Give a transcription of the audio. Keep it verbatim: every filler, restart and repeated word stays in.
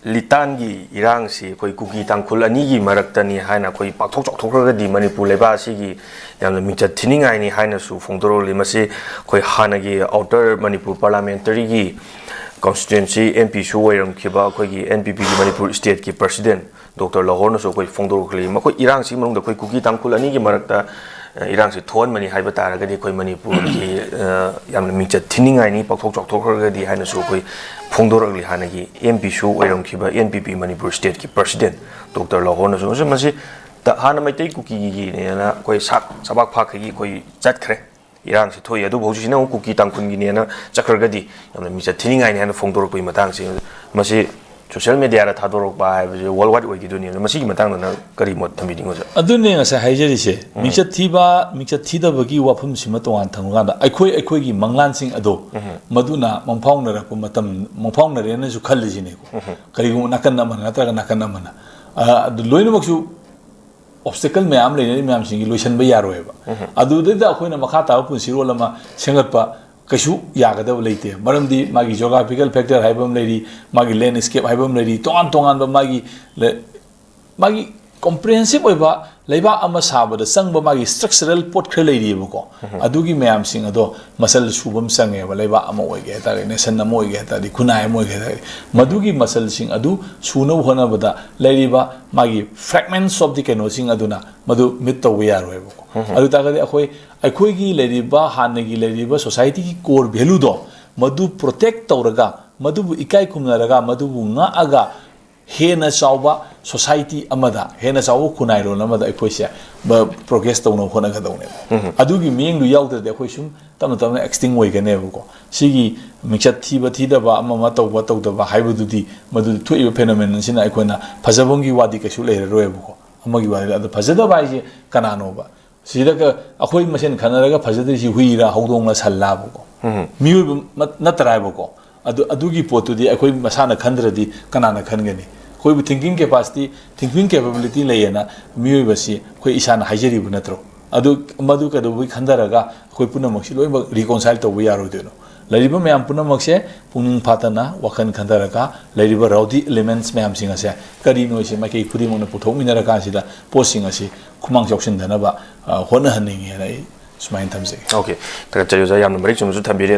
ꯂꯤꯇꯥꯟꯒꯤ ꯏꯔꯥꯡꯁꯤ ꯑꯩꯈꯣꯏ ꯀꯨꯀꯤ ꯇꯥꯡꯈꯨꯜ ꯑꯅꯤꯒꯤ ꯃꯔꯛꯇꯅꯤ ꯍꯥꯏꯅ ꯑꯩꯈꯣꯏ ꯄꯥꯛꯊꯣꯛ ꯆꯥꯎꯊꯣꯛꯈ꯭ꯔꯒꯗꯤ ꯃꯅꯤꯄꯨꯔ ꯂꯩꯕꯥꯛ ꯑꯁꯤꯒꯤ ꯌꯥꯝꯅ ꯃꯤꯡꯆꯠ ꯊꯤꯅꯤꯡꯉꯥꯏꯅꯤ ꯍꯥꯏꯅꯁꯨ ꯐꯣꯡꯗꯣꯔꯛꯂꯤ꯫ ꯃꯁꯤ ꯑꯩꯈꯣꯏ ꯍꯥꯟꯅꯒꯤ ꯑꯥꯎꯇꯔ ꯃꯅꯤꯄꯨꯔ ꯄꯥꯔꯂꯥꯃꯦꯟꯇꯔꯤꯒꯤ ꯀꯣꯟꯁꯇꯤꯇ꯭ꯋꯦꯟꯁꯤ ꯑꯦꯝ ꯄꯤꯁꯨ ꯑꯣꯏꯔꯝꯈꯤꯕ ꯑꯩꯈꯣꯏꯒꯤ ꯑꯦꯟ ꯄꯤ ꯄꯤꯒꯤ ꯃꯅꯤꯄꯨꯔ ꯁ꯭ꯇꯦꯠꯀꯤ ꯄ꯭ꯔꯁꯤꯗꯦꯟ ꯗꯣꯛꯇꯔ ꯂꯥꯍꯣꯔꯅꯁꯨ ꯑꯩꯈꯣꯏ ꯐꯣꯡꯗꯣꯔꯛꯂꯤ꯫ ꯃꯈꯣꯏ ꯏꯔꯥꯡꯁꯤꯒꯤ ꯃꯅꯨꯡꯗ ꯑꯩꯈꯣꯏ ꯀꯨꯀꯤ ꯇꯥꯡꯈꯨꯜ ꯑꯅꯤꯒꯤ ꯃꯔꯛꯇ, ꯑ, ꯏꯔꯥꯡꯁꯤ ꯊꯣꯛꯍꯟꯕꯅꯤ ꯍꯥꯏꯕ ꯇꯥꯔꯒꯗꯤ ꯑꯩꯈꯣꯏ ꯃꯅꯤꯄꯨꯔꯒꯤ, ꯑ, ꯌꯥꯝꯅ ꯃꯤꯡꯆꯠ ꯊꯤꯅꯤꯡꯉꯥꯏꯅꯤ, ꯄꯥꯛꯊꯣꯛ ꯆꯥꯎꯊꯣꯛꯈ꯭ꯔꯒꯗꯤ ꯍꯥꯏꯅꯁꯨ ꯑꯩꯈꯣꯏ ꯐꯣꯡꯗꯣꯔꯛꯂꯤ꯫ ꯍꯥꯟꯅꯒꯤ ꯑꯦꯝ ꯄꯤꯁꯨ ꯑꯣꯏꯔꯝꯈꯤꯕ ꯑꯦꯟ ꯄꯤ ꯄꯤ ꯃꯅꯤꯄꯨꯔ ꯁ꯭ꯇꯦꯠꯀꯤ ꯄ꯭ꯔꯁꯤꯗꯦꯟ ꯗꯣꯛꯇꯔ ꯂꯥꯍꯣꯔꯅꯁꯨ ꯃꯁꯤ, ꯃꯁꯤ ꯇ-, ꯍꯥꯟꯅ ꯃꯩꯇꯩ ꯀꯨꯀꯤꯒꯤꯅꯦꯅ ꯑꯩꯈꯣꯏ ꯁꯥꯛ ꯁꯕꯥꯛ ꯐꯥꯛꯈꯩꯒꯤ ꯑꯩꯈꯣꯏ ꯆꯠꯈ꯭ꯔꯦ꯫ ꯏꯔꯥꯡꯁꯤ ꯊꯣꯛꯏ꯫ ꯑꯗꯨꯕꯨ ꯍꯧꯖꯤꯛꯁꯤꯅ ꯑꯃꯨꯛ ꯀꯨꯀꯤ ꯇꯥꯡꯈꯨꯜꯒꯤꯅꯦꯅ ꯆꯠꯈ꯭ꯔꯒꯗꯤ ꯌꯥꯝꯅ ꯃꯤꯡꯆꯠ ꯊꯤꯅꯤꯡꯉꯥꯏꯅꯤ ꯍꯥꯏꯅ ꯐꯣꯡꯗꯣꯔꯛꯄꯒꯤ ꯃꯇꯥꯡꯁꯤ, ꯃꯁꯤ ꯁꯣꯁꯤꯌꯦꯜ ꯃꯦꯗꯤꯌꯥꯗ ꯊꯥꯗꯣꯔꯛꯄ ꯍꯥꯏꯕꯁꯤ ꯋꯥꯔꯜ ꯋꯥꯏꯗ ꯑꯣꯏꯈꯤꯗꯣꯏꯅꯤ꯫ ꯑꯗꯣ ꯃꯁꯤꯒꯤ ꯃꯇꯥꯡꯗ ꯅꯪ ꯀꯔꯤ ꯃꯣꯠ ꯊꯝꯕꯤꯅꯤꯡꯕ, ꯑꯣꯖꯥ? ꯑꯗꯨꯅꯦ ꯉꯁꯥꯏ ꯍꯥꯏꯖꯔꯤꯁꯦ, ꯎꯝ꯫ ꯃꯤꯡꯆꯠ ꯊꯤꯕ, ꯃꯤꯡꯆꯠ ꯊꯤꯗꯕꯒꯤ ꯋꯥꯐꯝꯁꯤꯃ ꯇꯣꯉꯥꯟ ꯊꯝꯈ꯭ꯔꯀꯥꯟꯗ ꯑꯩꯈꯣꯏ, ꯑꯩꯈꯣꯏꯒꯤ ꯃꯪꯂꯥꯟꯁꯤꯡ ꯑꯗꯣ ꯎꯝ꯫ ꯃꯗꯨꯅ ꯃꯪꯐꯥꯎꯅꯔꯛꯄ ꯃꯇꯝ, ꯃꯪꯐꯥꯎꯅꯔꯦꯅꯁꯨ ꯈꯜꯂꯤꯁꯤꯅꯦꯀꯣ꯫ ꯎꯝ꯫ ꯀꯔꯤꯒꯨꯝꯕ ꯅꯥꯀꯟ ꯑꯃꯅ ꯅꯠꯇ꯭ꯔꯒ ꯅꯥꯀꯟ ꯑꯃꯅ, ꯑ, ꯑꯗꯨ ꯂꯣꯏꯅꯃꯛꯁꯨ ꯑꯣꯕꯁꯇꯦꯀꯜ ꯃꯌꯥꯝ ꯂꯩꯅꯔꯤ ꯃꯌꯥꯝꯁꯤꯡꯒꯤ ꯂꯣꯏꯁꯤꯟꯕ ꯌꯥꯔꯣꯏꯕ꯫ ꯎꯝ꯫ ꯑꯗꯨꯗꯩꯗ ꯑꯩꯈꯣꯏꯅ ꯃꯈꯥ ꯇꯥꯕ ꯄꯨꯟꯁꯤꯔꯣꯜ ꯑꯃ ꯁꯦꯝꯒꯠꯄ ꯀꯩꯁꯨ ꯌꯥꯒꯗꯕ ꯂꯩꯇꯦ꯫ ꯃꯔꯝꯗꯤ ꯃꯥꯒꯤ ꯖꯣꯒ꯭ꯔꯥꯐꯤꯀꯦꯜ ꯐꯦꯛꯇꯔ ꯍꯥꯏꯕ ꯑꯃ ꯂꯩꯔꯤ, ꯃꯥꯒꯤ ꯂꯦꯟꯁ꯭ꯀꯦꯞ ꯍꯥꯏꯕ ꯑꯃ ꯂꯩꯔꯤ, ꯇꯣꯉꯥꯟ ꯇꯣꯉꯥꯟꯕ ꯃꯥꯒꯤ ꯂꯦ-, ꯃꯥꯒꯤ ꯀꯣꯝꯄ꯭ꯔꯤꯍꯦꯟꯁꯤꯞ ꯑꯣꯏꯕ ꯂꯩꯕꯥꯛ ꯑꯃ ꯁꯥꯕꯗ ꯆꯪꯕ ꯃꯥꯒꯤ ꯁ꯭ꯇ꯭ꯔꯛꯆꯔꯦꯜ ꯄꯣꯠ ꯈꯔ ꯂꯩꯔꯤꯑꯕꯀꯣ꯫ ꯎꯝ꯫ ꯑꯗꯨꯒꯤ ꯃꯌꯥꯝꯁꯤꯡ ꯑꯗꯣ ꯃꯁꯜ ꯁꯨꯕ ꯑꯃ ꯆꯪꯉꯦꯕ꯫ ꯂꯩꯕꯥꯛ ꯑꯃ ꯑꯣꯏꯒꯦ ꯍꯥꯏ ꯇꯥꯔꯗꯤ, ꯅꯦꯁꯟ ꯑꯃ ꯑꯣꯏꯒꯦ ꯍꯥꯏ ꯇꯥꯔꯗꯤ, ꯈꯨꯟꯅꯥꯏ ꯑꯃ ꯑꯣꯏꯒꯦ ꯍꯥꯏ ꯇꯥꯔꯗꯤ, ꯃꯗꯨꯒꯤ ꯃꯁꯜꯁꯤꯡ ꯑꯗꯨ ꯁꯨꯅꯕ ꯍꯣꯠꯅꯕꯗ ꯂꯩꯔꯤꯕ ꯃꯥꯒꯤ fragments of the ꯀꯩꯅꯣꯁꯤꯡ ꯑꯗꯨꯅ ꯃꯗꯨ ꯃꯤꯠ ꯇꯧꯕ ꯌꯥꯔꯣꯏꯕꯀꯣ꯫ ꯎꯝ꯫ ꯑꯗꯨ ꯇꯥꯔꯒꯗꯤ ꯑꯩꯈꯣꯏ, ꯑꯩꯈꯣꯏꯒꯤ ꯂꯩꯔꯤꯕ, ꯍꯥꯟꯅꯒꯤ ꯂꯩꯔꯤꯕ ꯁꯣꯁꯥꯏꯇꯤꯒꯤ core value ꯗꯣ ꯃꯗꯨ ꯄ꯭ꯔꯣꯇꯦꯛ ꯇꯧꯔꯒ, ꯃꯗꯨꯕꯨ ꯏꯀꯥꯏ ꯈꯨꯝꯅꯔꯒ, ꯃꯗꯨꯕꯨ ꯉꯥꯛꯑꯒ, ꯍꯦꯟꯅ ꯆꯥꯎꯕ ꯁꯣꯁꯥꯏꯇꯤ ꯑꯃꯗ, ꯍꯦꯟꯅ ꯆꯥꯎꯕ ꯈꯨꯟꯅꯥꯏꯔꯣꯜ ꯑꯃꯗ ꯑꯩꯈꯣꯏꯁꯦ ꯕ-, ꯄ꯭ꯔꯣꯒ꯭ꯔꯦꯁ ꯇꯧꯅꯕ ꯍꯣꯠꯅꯒꯗꯧꯅꯦꯕ꯫ ꯎꯝ꯫ ꯑꯗꯨꯒꯤ ꯃꯤꯠꯌꯦꯡꯗꯨ ꯌꯥꯎꯗ꯭ꯔꯗꯤ ꯑꯩꯈꯣꯏ ꯁꯨꯝ ꯇꯞꯅ ꯇꯞꯅ ꯑꯦꯛꯁꯇꯤꯡ ꯑꯣꯏꯒꯅꯦꯕꯀꯣ꯫ ꯁꯤꯒꯤ ꯃꯤꯡꯆꯠ ꯊꯤꯕ ꯊꯤꯗꯕ, ꯑꯃ ꯑꯃ ꯇꯧꯕ ꯇꯧꯗꯕ ꯍꯥꯏꯕꯗꯨꯗꯤ, ꯃꯗꯨꯗꯤ ꯊꯣꯛꯏꯕ ꯐꯦꯅꯣꯃꯦꯅꯟꯁꯤꯅ ꯑꯩꯈꯣꯏꯅ ꯐꯖꯕꯒꯤ ꯋꯥꯗꯤ ꯀꯩꯁꯨ ꯂꯩꯔꯔꯣꯏꯕꯀꯣ꯫ ꯑꯃꯒꯤ ꯋꯥꯗꯤ, ꯑꯗꯣ ꯐꯖꯗꯕ ꯍꯥꯏꯁꯦ ꯀꯅꯥꯅꯣꯕ? ꯁꯤꯗ ꯀ-, ꯑꯩꯈꯣꯏ ꯃꯁꯦꯟ ꯈꯟꯅꯔꯒ ꯐꯖꯗ꯭ꯔꯤꯁꯤ ꯍꯨꯏꯔꯥ, ꯍꯧꯗꯣꯡꯂ, ꯁꯜꯂꯥꯕꯀꯣ? ꯎꯝ꯫ ꯃꯤꯑꯣꯏꯕ ꯃꯠ-, ꯅꯠꯇ꯭ꯔꯥ ꯍꯥꯏꯕꯀꯣ? ꯑꯗꯨ, ꯑꯗꯨꯒꯤ ꯄꯣꯠꯇꯨꯗꯤ ꯑꯩꯈꯣꯏ ꯃꯁꯥꯅ ꯈꯟꯗ꯭ꯔꯗꯤ ꯀꯅꯥꯅ ꯈꯟꯒꯅꯤ? ꯑꯩꯈꯣꯏꯕꯨ thinking capacity, thinking capability ꯂꯩꯌꯦꯅ ꯃꯤꯑꯣꯏꯕꯁꯤ ꯑꯩꯈꯣꯏ ꯏꯁꯥꯅ ꯍꯥꯏꯖꯔꯤꯕ ꯅꯠꯇ꯭ꯔꯣ? ꯑꯗꯨ, ꯃꯗꯨ ꯀꯩꯗꯧꯕꯒꯤ ꯈꯟꯊꯔꯒ ꯑꯩꯈꯣꯏ ꯄꯨꯝꯅꯃꯛꯁꯤ ꯂꯣꯏꯅꯃꯛ reconcile ꯇꯧꯕ ꯌꯥꯔꯣꯏꯗꯣꯏꯅꯣ? ꯂꯩꯔꯤꯕ ꯃꯌꯥꯝ ꯄꯨꯝꯅꯃꯛꯁꯦ ꯄꯨꯛꯅꯤꯡ ꯐꯥꯗꯅ ꯋꯥꯈꯜ ꯈꯟꯊꯔꯒ ꯂꯩꯔꯤꯕ rowdy elements ꯃꯌꯥꯝꯁꯤꯡ ꯑꯁꯦ ꯀꯔꯤꯅꯣ ꯍꯥꯏꯁꯦ ꯃꯥꯏꯀꯩ ꯈꯨꯗꯤꯡꯃꯛꯅ ꯄꯨꯊꯣꯛꯃꯤꯟꯅꯔꯀꯥꯟꯁꯤꯗ ꯄꯣꯠꯁꯤꯡ ꯑꯁꯤ ꯈꯨꯃꯥꯡ ꯆꯥꯎꯁꯤꯟꯗꯅꯕ, ꯑ, ꯍꯣꯠꯅꯍꯟꯅꯤꯡꯉꯦꯅ ꯑꯩ ꯁꯨꯃꯥꯏꯅ ꯊꯝꯖꯒꯦ꯫ ꯑꯣꯀꯦ, ꯊꯥꯒꯠꯆꯔꯤ ꯑꯣꯖꯥ, ꯌꯥꯝꯅ ꯃꯔꯤꯛ ꯆꯨꯝꯅꯁꯨ ꯊꯝꯕꯤꯔꯦ꯫